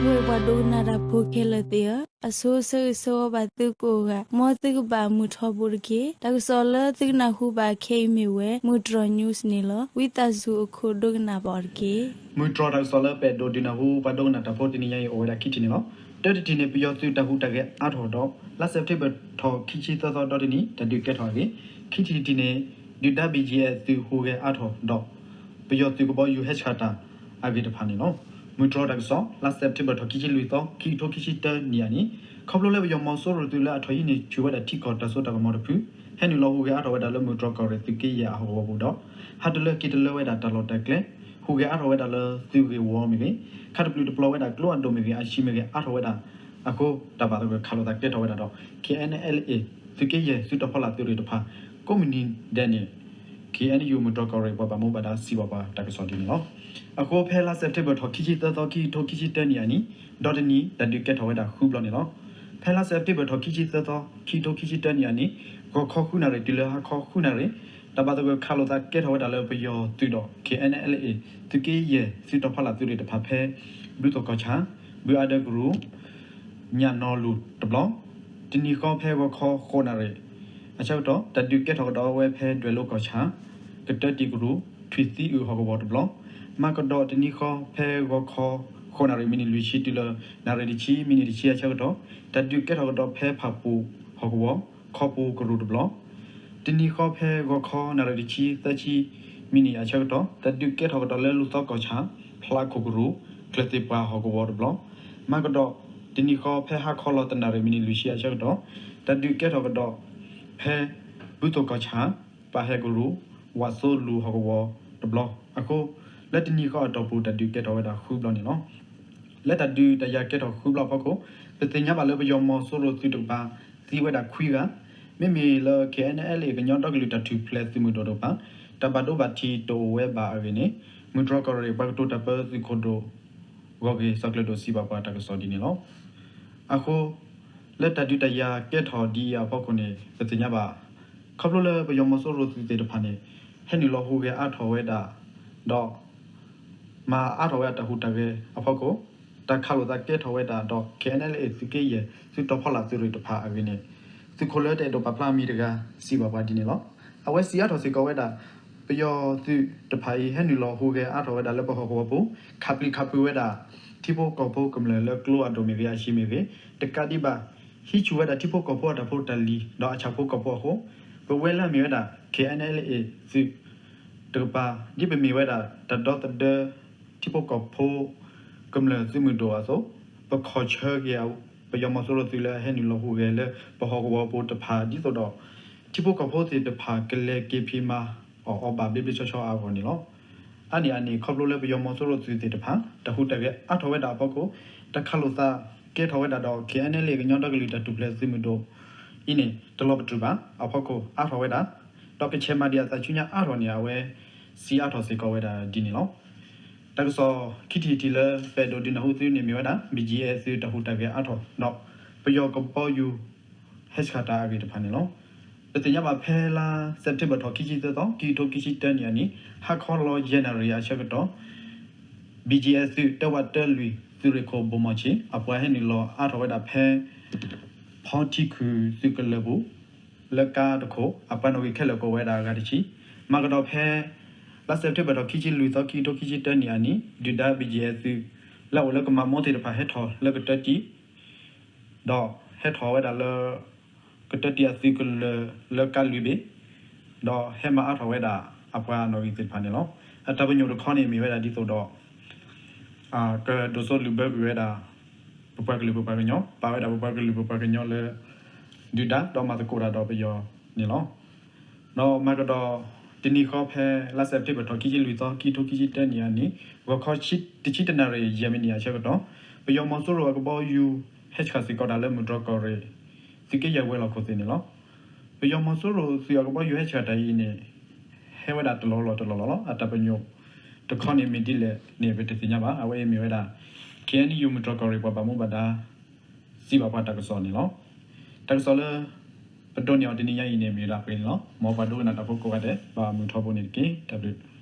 ပှၤဒိကနၣ်တၢ်ဖိခဲလၢာ်သ့ၣ်ဧၢ, အဆိဆၢဂ့ၤဆၢဝါဘၣ်သုကိးဂၤ, မ်သုကဘၣ်မုာ်ထီဘိတက့ၢ်. တၢ်ကစီၣ်လၢသုကနၢ်ဟူဘၣ်ခဲအံၤမ့ၢ်ဝဲ မုၢ်တြီၢ် news န့ၣ်လီၤ. ဝံသးစူၤအခိၣ်ဒိကနၣ်ဘၣ်အီၤတက့ၢ်. မုၢ်တြီၢ်တၢ်ကစီၣ်လၢပအဲၣ်ဒိးဒုးနၢ်ဟူပှၤဒိကနၣ်တၢ်ဖိတနံၤညါအံၤ အိၣ်ဝဲဒၣ်ခံထံၣ်န့ၣ်လီၤ. တၢတထံၣ်န့ၣ် ပယီၤသုးတၢ်ဟူးတၢ်ဂဲၤအါထီၣ်ဒီး လါစဲးပထ့ဘၢၣ် ထီၣ်ခံဆံသၢသီဒီတနံၤ တၢ်ဒုးကဲထီၣ်အဂ့ၢ်, ခံထံၣ်တထံၣ်န့ၣ် ဒုၣ်ဒါ ဘီၣ်ကၠံၣ်အဲၣ် သုးဟူးဂဲၤအါထီၣ်ဒီး ပယီၤသုးကဘီယူၤဟဲဆှၣ်တၢ်အဂ့ၢ်တဖၣ်န့ၣ်လီၤ. မုၢ်တြီၢ်တၢ်ကစီၣ် လါစဲးပထ့ဘၢၣ် ထီၣ်ခံဆံလွံၢ်သီ ခံကထိခံဆံတၢနံၣ်အနံၤ, ခီဖျိလၢပယီၤမီၤစိရိၤသုးလၢအထီၣ်ဟံးန့ၢ်ဆူၣ်ဝဲဒၣ်ထံကီၢ်တၢ်စိတၢ်ကမီၤတဖု ဟဲနုာ်လီၤဟူးဂဲၤအါထီၣ်ဝဲဒၣ်လၢမုၢ်တြီၢ်ကီၢ်ရ့ၣ်သုးက့ယဲၢ်အဟီၣ်ကဝီၤပူၤဒီး ဟးတလၢက့ၤတလၢဝဲဒၣ်တၢ်လီၢ်တၢ်ကျဲ, ဟူးဂဲၤအါထီၣ်ဝဲဒၣ်လၢသုးဂ့ၢ်ဝီမ့ၢ်ဂ့ၤ, ခးတပျုာ်တပျီၤဝဲဒၣ်ကျိအဒိၣ်မ့ၢ်ဂ့ၤ အဆံးမ့ၢ်ဂ့ၤ အါထီၣ်ဝဲဒၣ်အဃိ တၢ်ဘၣ်သဂၢၢ်ခးလိာ်သးကဲထီၣ်ဝဲဒၣ်ဒီး KNLA သုးက့ယဲၢ် သုးတီၤဖီလာ်သုးရ့ၣ်တဖၣ် ကိးမုၢ်နံၤဒဲးန့ၣ် KNU မုၢ်တြီၢ်ကီၢ်ရ့ၣ်ပှၤဘၣ်မူဘၣ်ဒါစံးဘၣ်ပှၤတၢ်ကစီၣ်ဒ်န့ၣ်လီၤ. အဃိဖဲလါစဲးပထ့ဘၢၣ် ထီၣ်ခံဆံသၢသီ ခံကထိခံဆံတၢနံၣ်အနံၤ ဒီတနံၤ တၢ်ဒုးကဲထီၣ်ဝဲဒၣ်ဃုဘျီန့ၣ်လီၤ. ဖဲလါစဲးပထ့ဘၢၣ် ထီၣ်ခံဆံသၢသီ ခံကထိခံဆံတၢနံၣ်အနံၤ ဂီၤခီဃုနၣ်ရံၣ်တုၤလၢဟါခီဃုနၣ်ရံၣ် တၢ်ဘၣ်သဂၢၢ်ခးလိာ်သးကဲထီၣ်ဝဲဒၣ်လၢပယီၤသုးဒီး KNLA သုးက့ယဲၢ် သုးတီၤဖီလာ်သုးရ့ၣ်တဖၣ်ဖဲ ဘုသိၣ်ကီၢ်ဆၣ် ဘုအါဒၢကရူၢ် ညၣ်နီၤလူၢ်တဘျီ, တနံၤဃီဖဲဂီၤခီဃိးနၣ်ရံၣ်အဆၢကတီၢ် တၢ်ဒုးကဲထီၣ်ကဒီးဝဲဖဲဒွဲၣ်လိၤကီၢ်ဆၣ် ကတၢတံၢ်ကရူၢ် ထွံၣ်သံအုၣ်ဟီၣ်ကဝီၤတဘျီ, မၤကဒီးတနံၤဃီဖဲဂီၤခီဃိးနၣ်ရံၣ် မံးနံးလွံၢ်ဆံတုၤလၢ နၣ်ရံၣ်တဆံ မံးနံးတဆံအဆၢကတီၢ် တၢ်ဒုးကဲထီၣ်ကဒီးဖဲဖၣ်ပူၣ်ဟီၣ်ကဝီၤ ခီပူၤကရူၢ်တဘျီ, တနံၤဃီဖဲဂီၤခီနၣ်ရံၣ်တဆံ သၢဆံ မံးနံးအဆၢကတီၢ် တၢ်ဒုးကဲထီၣ်ကဒီးလၢလူၢ်သီကီၢ်ဆၣ် ဖျါခိၣ်ကရူၢ် ကျၢၢ်သ့ၣ်ပှၢ်ဟီၣ်ကဝီၤတဘျီ, မၤကဒီးတနံၤဃီဖဲဟါခီလီၤတနၣ်ရံၣ် မံးနံးလွံၢ်ဆံအဆၢကတီၢ် တၢ်ဒုးကဲထီၣ်ကဒီးဖဲ ဘုသိၣ်ကီၢ်ဆၣ် ပၣ်ဟဲကရူၢ် ဝၣ်သိလူၢ်ဟီၣ်ကဝီၤတဘျီအဃိ လၢတနံၤဃီအတီၢ်ပူၤ တၢ်ဒုးကဲထီၣ်ဝဲဒၣ်ဃုဘျီန့ၣ်လီၤ. လၢတၢ်ဒုးတၢ်ယၤကဲထီၣ်ဃုဘျီအဖီခိၣ် ပသ့ၣ်ညါဘၣ်လၢပယီၤမီၤစိရိၤသုးတကပၤ သံဝဲဒၣ်ခွံဂၤ, မ့မ့ၢ်လၢ KNLA ကညီဒီကလုာ်တၢ်ထူၣ်ဖျဲးသုးမုၢ်ဒိၣ်တကပၤ တၢ်ဘၣ်ဒိဘၣ်ထံးတအိၣ်ဝဲဘၣ်အဂ့ၢ်န့ၣ် မုၢ်တြီၢ်ကီၢ်ရ့ၣ် ပှၤကတိၤတၢ်ပၢသုးခိၣ်ဒိၣ် ဂီၢ်ဂ့ၢ်စီၤကျၢၤဒိၣ် စံးဘၣ်ပှၤတၢ်ကစီၣ်ဒ်န့ၣ်လီၤ. အဃိ လၢတၢ်ဒုးတၢ်ယၤကဲထီၣ်ဒ်အံၤအဖီခိၣ်န့ၣ် ပသ့ၣ်ညါဘၣ် ခီဖျိလၢပယီၤမီၤစိရိၤသုးသ့ၣ်တဖၣ်န့ၣ် ဟဲနုာ်လီၤဟူးဂဲၤအါထီၣ်ဝဲဒၣ် ဒီး မၤအါထီၣ်ဝဲဒၣ်တၢ်ဟူးတၢ်ဂဲၤအဖီခိၣ် တၢ်ခးလိာ်သးကဲထီၣ်ဝဲဒၣ်ဒီး KNLA သုးက့ယဲၢ် သုးတီၤဖီလာ်သုးရ့ၣ်တဖၣ်အဂ့ၢ်န့ၣ် သုးခိၣ်လၢတအဲၣ်ဒိးပာ်ဖျါအမံၤတဂၤ စံးဘၣ်ပှၤဒ်န့ၣ်လီၤ. အဝဲစံးအါထီၣ်စ့ၢ်ကီးဝဲဒၣ် ပယီၤသုးတဖၣ်အံၤ ဟဲနုာ်လီၤဟူးဂဲၤအါထီၣ်ဝဲဒၣ်လၢပဟီၣ်ကဝီၤပူၤ ခးပျံၤခးဖုးဝဲဒၣ် ထံဖိကီၢ်ဖိကမျၢၢ်လၢကျိအဒိၣ်မ့ၢ်ဂ့ၤ အဆံးမ့ၢ်ဂ့ၤ, တကးဒံးဘၣ် ဟံးဆူၣ်ဝဲဒၣ်ထံဖိကီၢ်ဖိအတၢ်ဖိတၢ်လံၤ ဒီးအဆၣ်ဖိကီၢ်ဖိအဃိ ပဝဲလၢအမ့ၢ်ဝဲဒၣ် KNLA သုးတကပၤ ဒ်ပမ့ၢ်ဝဲဒၣ်တၢ်ဒီသဒၢ ထံဖိကီၢ်ဖိ ကမျၢၢ်သုးမုၢ်ဒိၣ်အသိး ပခီၣ်ဆၢက့ၤ ပယီၤမီၤစိရိၤသုးလၢအဟဲနုာ်လီၤဟူးဂဲၤလၢပဟီၣ်ကဝီၤပူၤတဖၣ်ဒ်သိးဒီး ထံဖိကီၢ်ဖိသ့ၣ်တဖၣ်ကလဲၤက့ၤဖံးမၤအီၣ်အီဘၣ် ဘျ့ဘျ့ဆှီဆှီအဂီၢ်န့ၣ်လီၤ. အါန့ၢ်အန့ၣ် ခီဖျိလၢပယီၤမီၤစိရိၤသုးသ့ၣ်တဖၣ် တၢ်ဟူးတၢ်ဂဲၤအါထီၣ်ဝဲဒၣ်အဖီခိၣ် တၢ်ခးလိာ်သးကဲထီၣ်ဝဲဒၣ်ဒီး KNLA ကညီဒီကလုာ်တၢ်ထူၣ်ဖျဲးသုးမုၢ်ဒိၣ်အံၤန့ၣ် တလီၤပတြၢၤဘၣ်အဖီခိၣ် အါထီၣ်ဝဲဒၣ် ဒီးကဆဲးမၤဒံးအသးဆူညါအါထီၣ်န့ၣ် အဝဲစံးအါထီၣ်စ့ၢ်ကီးဝဲဒၣ်ဒ်န့ၣ်လီၤ. တၢ်ကစီၣ်ခံထံၣ်တထံၣ်လၢပအဲၣ်ဒိးဒုးနၢ်ဟူသုန့ၣ်မ့ၢ်ဝဲဒၣ် ဘီၣ်ကၠံၣ်အဲၣ် သုးတၢ်ဟူးတၢ်ဂဲၤအါထီၣ်ဒီး ပယီၤကဘီယူၤ ဟဲဆှၣ်တၢ်အဂ့ၢ်တဖၣ်န့ၣ်လီၤ. ပသ့ၣ်ညါဘၣ်ဖဲလါစဲးပထ့ဘၢၣ် ထီၣ်ခံဆံသၢသီ ခံကထိခံဆံတၢနံၣ်အနံၤ ဟါခီလီၤယဲၢ်နၣ်ရံၣ်အဆၢကတီၢ် ဘီၣ်ကၠံၣ်အဲၣ် သုးတၢဝးတၢလွံၢ် သုးရ့ၣ်ခိၣ်ဘိၣ်မီၣ်ဆ့ၣ် အပှၤဟဲနုာ်လီၤအါထီၣ်ဝဲဒၣ်ဖဲ ဖီထံခုၣ်သုးကလၢၤပူၤ လၢကါတခိၣ် အပှၤနီၣ်ဂံၢ်ခဲလၢာ်ကအိၣ်ဝဲဒၣ်အဂၤတဆံ, မၤကဒီးဖဲ လါစဲးပထ့ဘၢၣ် ထီၣ်ခံဆံလွံၢ်သီ ခံကထိခံဆံတၢနံၣ်အနံၤ ဒုၣ်ဒါ ဘီၣ်ကၠံၣ်အဲၣ် သုး လၢအအိၣ်လၢကမၤမိၢ်သ့ၣ်တဖၣ်ဟဲထီၣ်လၢကတၢတံၢ် ဒီးဟဲထီၣ်ဝဲဒၣ်လၢ ကတၢတံၢ်အသုးကလၢၤလၢကါလွံၢ်ဘ့ၣ်, ဒီးဟဲမၤအါထီၣ်ဝဲဒၣ်အပှၤနီၣ်ဂံၢ်သ့ၣ်တဖၣ်န့ၣ်လီၤ. အတၢ်ပညိၣ်တခီန့ၣ်မ့ၢ်ဝဲဒၣ်ဒ်သိးဒီး ကဒိၣ်စိလုၣ်ဘၢကွံာ်ဝဲဒၣ် ပပှၤကလုာ်ပပှၤကညီ, ပာ်ဝဲဒၣ်ပပှၤကလုာ်ပပှၤကညီလၢ ဒုၣ်ဒါဒီးမၤသကိးတၢ်ဒီးပယီၤန့ၣ်လီၤ. ဒီးမၤကဒီး တနံၤဃီဖဲ လါစဲးပထ့ဘၢၣ် ထီၣ်ခံဆံလွံၢ်သီ ခံကထိခံဆံတၢနံၣ်အနံၤ ဂီၤခီတဆံတနၣ်ရံၣ် ယဲၢ်မံးနံးအဆၢကတီၢ် ပယီၤမီၤစိရိၤအကဘီယူၤ ဟဲဆှၣ်စ့ၢ်ကီးတၢ်လၢမုၢ်တြီၢ်ကီၢ်ရ့ၣ် သုးက့ယဲၢ်ဝဲၤလီၢ်ခိၣ်သ့ၣ်န့ၣ်လီၤ. ပယီၤမီၤစိရိၤသုးအကဘီယူၤဟဲဆှၣ်တၢ်အံၤန့ၣ် ဟဲဝဲဒၣ်တလီၢ်လီၢ်တလီၢ်လီၢ်လီၤ. အတၢ်ပညိၣ်တခီန့ၣ်မ့ၢ်ဒ်လဲၣ်န့ၣ် ပတသ့ၣ်ညါဘၣ်. အဝဲအံၤမ့ၢ်ဝဲဒၣ် ခ့ၣ်အဲၣ်ယူၣ် မုၢ်တြီၢ်ကီၢ်ရ့ၣ်ပှၤဘၣ်မူဘၣ်ဒါ စံးဘၣ်ပှၤတၢ်ကစီၣ်န့ၣ်လီၤ. တၢ်ကစီၣ်လၢ ပဒိးန့ၢ်အီၤတနံၤညါအံၤန့ၣ် မ့ၢ်ဝဲဒၣ်ဖဲန့ၣ်လီၤ. မ်ပှၤဒိကနၣ်တၢ်ဖိကိးဂၤဒဲး ဘၣ်မုာ်ထီဘိန့ၣ်တက့ၢ်. တၢ်ဘျုး